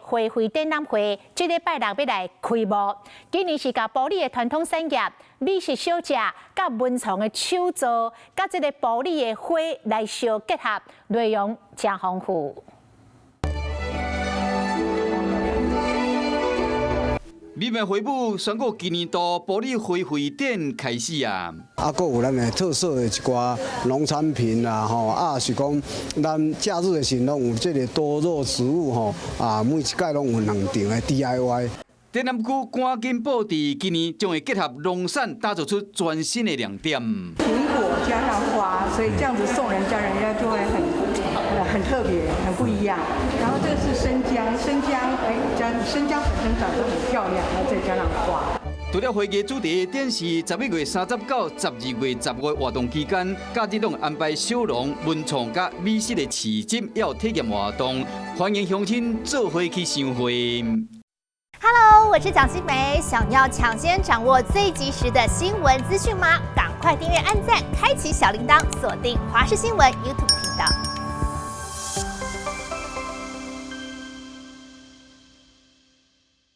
花卉展覽會，這禮拜六欲來開幕。今年是共埔里的傳統產業、美食小食、佮文創的手作，佮這个埔里的花來相結合，內容誠豐富。美妙花舞宣告今年度埔里花卉展開始啊！啊，閣有咱的特色的一寡農產品啦，吼，啊是講咱假日的時攏有這个多肉植物吼，啊，每一屆攏有兩場的 DIY。展覽區趕緊布置，今年將會結合農產，打造出全新的亮點。蘋果加上花，所以這樣子送人家，人家就會很特別，很不一樣。然後這個是生薑，生薑，哎，加生薑本身長得很漂亮，然後再加上花。除了花藝主題展示，11月30到12月15活動期間，假日攏安排小農文創佮美食的市集，也有體驗活動，歡迎鄉親做伙去賞花。 Hello，我是蔣新梅，想要搶先掌握最及時的新聞資訊嗎？趕快訂閱、按讚、開啟小鈴鐺，鎖定華視新聞 YouTube 頻道。